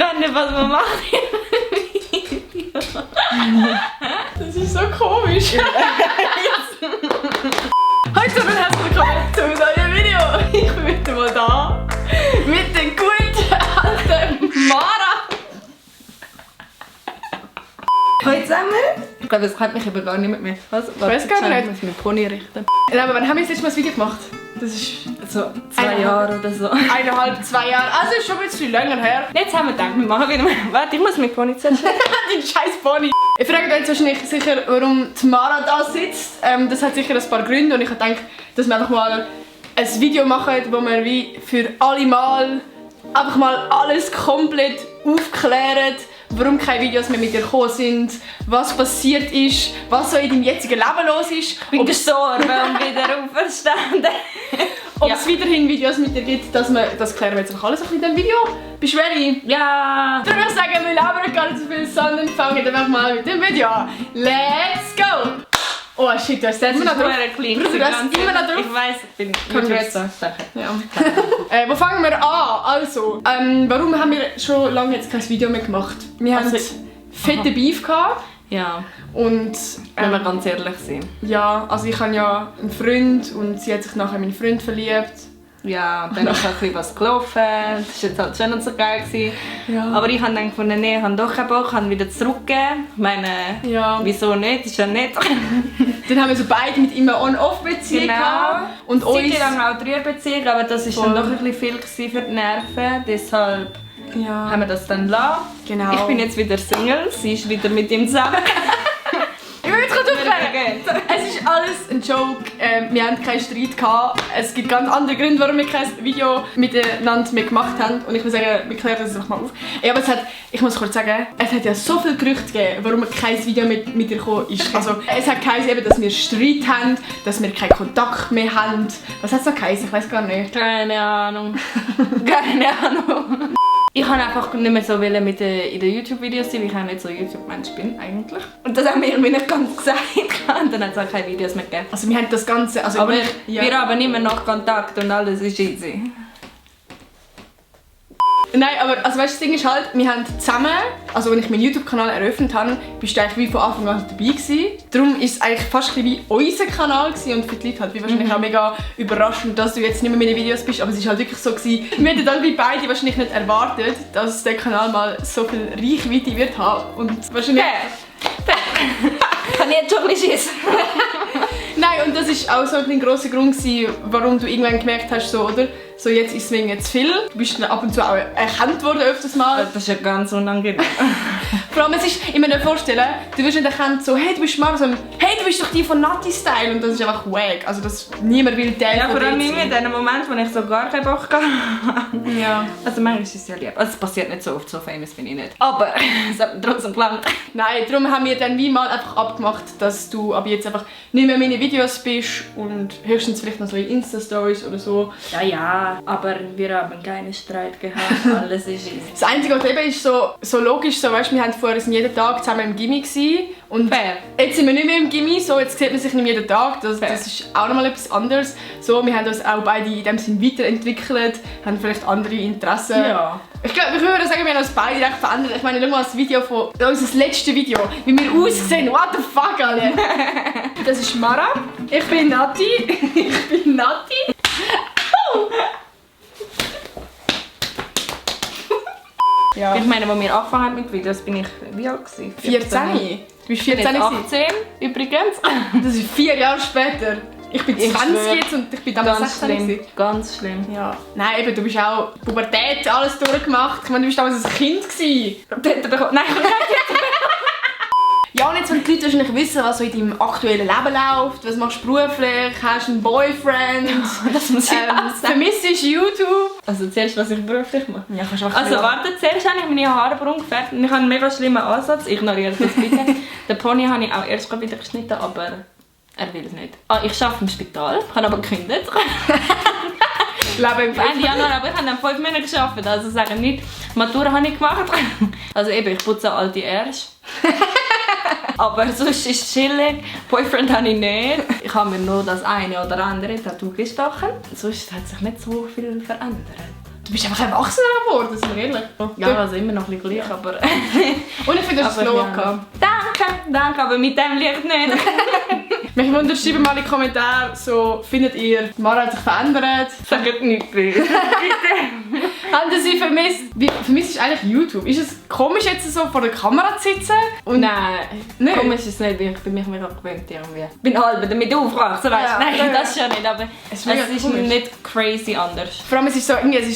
gar nicht, was man macht. Das ist so komisch. Heute und herzlich willkommen zu einem neuen Video. Ich bin wieder mal da mit der guten alten Mara. Hallo zusammen. Ich glaube, es kennt mich aber gar nicht mehr. Was? Ich weiß gar nicht. Ich muss meinen Pony richten. Ja, aber wann haben wir das letzte Mal ein Video gemacht? Das ist So 2 Jahre oder so. 1,5, 2 Jahre. Also ist schon ein bisschen länger her. Jetzt haben wir gedacht, wir machen wieder mal. Warte, ich muss meinen Pony zuerst. Die scheiß Pony. Ihr fragt euch wahrscheinlich sicher, warum die Mara da sitzt. Das hat sicher ein paar Gründe und ich habe gedacht, dass wir einfach mal ein Video machen, wo wir wie für alle Mal einfach mal alles komplett aufklären, warum keine Videos mehr mit dir gekommen sind, was passiert ist, was so in deinem jetzigen Leben los ist. Ich bin gestorben und wieder auferstanden. Ob es weiterhin Videos mit dir gibt, das klären wir jetzt einfach alles in diesem Video. Bist du ready? Ja! Dann würde ich sagen, wir labern gar nicht so viel, sondern fangen einfach mal mit dem Video an. Let's go! Oh shit, du hast jetzt immer noch drauf. Du hast immer noch drauf. Ich weiss, ich bin Congrats. YouTube-Star. Ja. Wo fangen wir an? Also, warum haben wir schon lange jetzt kein Video mehr gemacht? Wir hatten fette Beef gehabt. Ja, Und wenn wir ganz ehrlich sind. ja, also ich habe ja einen Freund und sie hat sich nachher in meinen Freund verliebt. Ja, dann ist ein bisschen was gelaufen. Das war jetzt halt schon nicht so geil gewesen. Ja. Aber ich habe dann gefunden, nee, ich habe doch keinen Bock, habe wieder zurückgegeben. Ich meine, Ja. wieso nicht? Das ist ja nett. Dann haben wir so beide mit ihm eine On-Off-Beziehung gehabt. Und Zeit uns... lang auch 3-Beziehung, aber das war dann Voll. doch ein bisschen viel gewesen für die Nerven. Deshalb Ja, haben wir das dann gelassen. genau. Ich bin jetzt wieder Single, sie ist wieder mit ihm zusammen. Ich will jetzt kurz aufklären. Es ist alles ein Joke. Wir haben keinen Streit gehabt. Es gibt ganz andere Gründe, warum wir kein Video miteinander mehr gemacht haben. Und ich will sagen, wir klären das einfach mal auf. Ja, aber ich muss kurz sagen, es hat ja so viele Gerüchte gegeben, warum kein Video mit dir gekommen ist. Also, es hat geheißen, eben, dass wir Streit haben, dass wir keinen Kontakt mehr haben. Was hat es noch geheißen? Ich weiß gar nicht. Keine Ahnung. Keine Ahnung. Ich kann einfach nicht mehr so in den YouTube-Videos sein, weil ich auch nicht so ein YouTube-Mensch bin eigentlich. Und das haben wir irgendwie nicht ganz gesagt. Und dann hat es auch keine Videos mehr gegeben. Also wir haben das Ganze... Also Aber ja. wir haben immer noch Kontakt und alles ist easy. Nein, aber also weißt, das Ding ist halt, wir haben zusammen, also als ich meinen YouTube-Kanal eröffnet habe, bist du eigentlich wie von Anfang an dabei gewesen. Darum ist es eigentlich fast ein bisschen wie unser Kanal gewesen und für die Leute halt wie wahrscheinlich auch mega überraschend, dass du jetzt nicht mehr in meinen Videos bist, aber es ist halt wirklich so gewesen. Wir hätten dann wie beide wahrscheinlich nicht erwartet, dass der Kanal mal so viel Reichweite wird haben und wahrscheinlich... Ich habe jetzt schon ein bisschen Schiss. Nein, und das ist auch so ein grosser Grund gewesen, warum du irgendwann gemerkt hast, so, oder? So, jetzt ist es mir jetzt viel. Du bist dann ab und zu auch erkannt worden öfters mal. Das ist ja ganz unangenehm. Vor allem, es ist, ich muss mir vorstellen, du wirst nicht erkannt so, hey, du bist Mara, sondern hey, du bist doch die von Nati Style. Und das ist einfach wack. Also, niemand will Teil Ja, von vor allem dir in sein. dem Moment, wo ich so gar keinen Bock habe. Ja. Also manchmal ist es ja lieb. Also es passiert nicht so oft, so famous bin ich nicht. Aber es hat mir trotzdem gelangt. Nein, darum haben wir dann wie mal einfach abgemacht, dass du ab jetzt einfach nicht mehr in meinen Videos bist und höchstens vielleicht noch so in Insta-Stories oder so. Ja, aber wir haben keinen Streit gehabt. Alles ist easy. Das Einzige, was eben ist so logisch, so, weißt, wir haben vorher jeden Tag zusammen im Gimmi gewesen. Und Fair. jetzt sind wir nicht mehr im Gimmi, so, jetzt sieht man sich nicht jeden Tag. Das ist auch nochmal etwas anderes. So, wir haben uns auch beide in dem Sinn weiterentwickelt, haben vielleicht andere Interessen. Ja. Ich glaube, ich würde sagen, wir haben uns beide recht verändert. Ich meine, schau mal das Video von unser letztes Video, wie wir aussehen. What the fuck, Alter? Das ist Mara. Ich bin Nati. Ich bin Nati. Ja. Ich meine, als wir angefangen haben mit Videos, bin ich wie alt gewesen? 14. Du bist 14 Ich bin jetzt gewesen. 18 übrigens. Das ist 4 Jahre später. Ich bin 20 schwöre. jetzt und ich bin damals Ganz 16 schlimm. gewesen. Ganz schlimm. Ja. Nein, eben, du bist auch Pubertät, alles durchgemacht. Ich meine, du bist damals ein Kind gewesen. Nein, Ja, und jetzt wollen die Leute wahrscheinlich wissen, was so in deinem aktuellen Leben läuft. Was machst du beruflich? Hast du einen Boyfriend? das muss ich auch sagen. Vermisst du YouTube? Also zuerst, was ich beruflich mache. Ja, kannst du einfach Also warte, zuerst habe ich meine Haare umgefärbt und ich habe einen mega schlimmen Ansatz. Ignoriert das bitte. Den Pony habe ich auch erst gerade wieder geschnitten, aber er will es nicht. Ich arbeite im Spital, ich habe aber gekündigt. Leben im Ende Januar, aber ich habe dann 5 Monate gearbeitet, also sagen nicht, Matura habe ich gemacht. Also eben, ich putze alte Ärsche. Aber sonst ist es chillig. Boyfriend habe ich nicht. Ich habe mir nur das eine oder andere Tattoo gestochen. Sonst hat sich nicht so viel verändert. Du bist einfach erwachsener geworden, sind wir ehrlich. Ja, also immer noch ein bisschen gleich, aber... Und ich finde, das ist Aber es ja. Danke, aber mit dem Licht nicht. Mich wundert, schreibt mal in die Kommentare, so, findet ihr, Mara hat sich verändert? Sagt nicht böse. Haben Sie vermisst? Wie vermisst ist eigentlich YouTube? Ist es komisch jetzt so vor der Kamera zu sitzen? Und Nein, Nicht? komisch ist es nicht, weil ich bin mich mega gewöhnt irgendwie. Ich bin halb damit aufgewachsen, weißt du? Ja, Nein, ja. das schon nicht, aber Es es ist mega ist komisch. nicht crazy anders. vor allem, es ist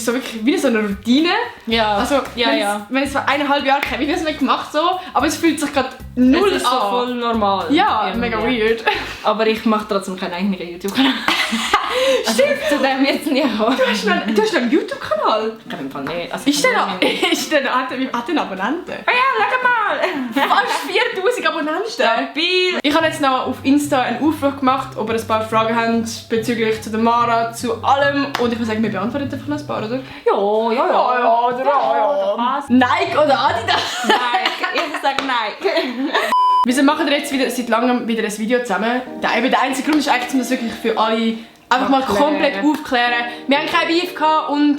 so wirklich wie so eine Routine. Ja, Also, ja, ja. wenn es vor 1,5 Jahren kein Videos mehr gemacht so, aber es fühlt sich gerade null Es ist so an. voll normal. Ja, irgendwie. mega weird. Aber ich mache trotzdem keinen eigenen YouTube-Kanal. Stimmt! Also, zu dem jetzt nie kommen. Du hast noch einen YouTube-Kanal. Ich kann im Fall nicht. Also, Ist der noch? noch? Hat der Abonnenten? Ah ja, schau mal! Fast 4000 Abonnenten. Stabil! Ich habe jetzt noch auf Insta einen Aufruf gemacht, ob ihr ein paar Fragen habt bezüglich zu der Mara, zu allem. Und ich würde sagen, wir beantworten einfach noch ein paar, oder? Passt. Nike oder Adidas? Nein, ich sage nein. Wieso machen wir jetzt wieder, seit langem wieder ein Video zusammen? Der einzige Grund ist eigentlich, um das wirklich für alle einfach mal Aufklären. komplett aufklären. Wir haben kein Beef gehabt und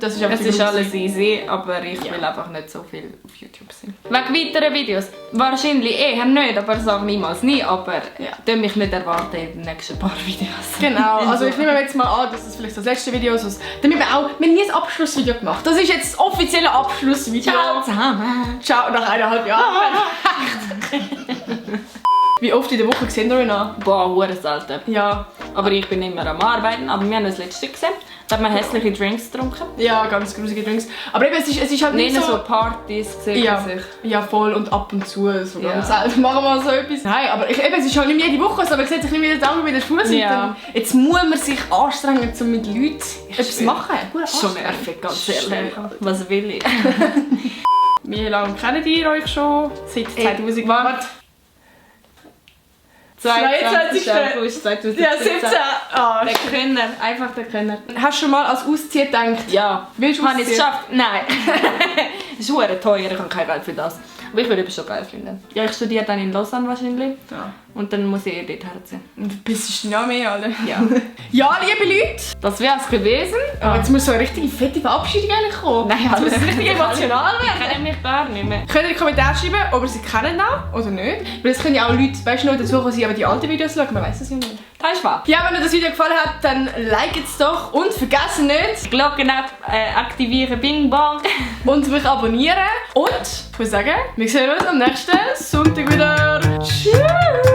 das ist einfach Es der ist Grund. alles easy, aber ich will einfach nicht so viel auf YouTube sein. Wegen weiteren Videos? Wahrscheinlich eher nicht, aber sag niemals nie. Aber tu mich nicht erwarten in den nächsten paar Videos. Genau, also ich nehme jetzt mal an, dass das vielleicht das letzte Video ist. Damit wir auch, wir haben nie ein Abschlussvideo gemacht. Das ist jetzt das offizielle Abschlussvideo. Ciao zusammen! Ciao, nach 1,5 Jahren. Wie oft in der Woche sehen wir ihn an? Boah, hure selten. Ja. Aber ich bin immer am Arbeiten. Aber wir haben das letzte gesehen. Da haben wir hässliche Drinks getrunken. Ja, ganz grusige Drinks. Aber eben, es ist halt nicht Nicht so... so Partys gesehen. Ja, ja, voll und ab und zu so Ja. ganz selten machen wir so etwas. Nein, aber es ist halt nicht jede Woche so, aber man sieht sich nicht jeden Tag wieder Fuß Ja. Jetzt muss man sich anstrengen, um mit Leuten etwas zu machen. Das ist schon nervig, ganz ehrlich. Was will ich? Wie lange kennt ihr euch schon? Seit 2000... Warte. 22. August 2017. Ja, 17. Ah, Der Könner, einfach der Könner. hast du schon mal als Ausziehen gedacht? Ja. Willst du Habe ich es ausziehen? geschafft? Nein. Es ist verdammt teuer, ich habe kein Geld für das. Aber ich würde es schon geil finden. Ja, ich studiere dann in Lausanne wahrscheinlich. Ja. Und dann muss ich dort herziehen. Und bist du noch mehr, oder? Ja. Ja, liebe Leute! Das wäre es gewesen. Oh, jetzt muss so eine richtige fette Verabschiedung eigentlich kommen. Nein, jetzt muss es richtig emotional Ich werden. kenne mich gar nicht mehr. Könnt ihr in die Kommentare schreiben, ob ihr sie kennen auch oder nicht? Weil es können ja auch Leute, weißt du, noch dazu kommen, die aber die alten Videos schauen, man weiß es ja nicht. Das ist wahr. Ja, wenn euch das Video gefallen hat, dann liked es doch und vergesst nicht Glocken aktivieren, Bing Bong. und mich abonnieren. Und ich würde sagen, wir sehen uns am nächsten Sonntag wieder. Tschüss!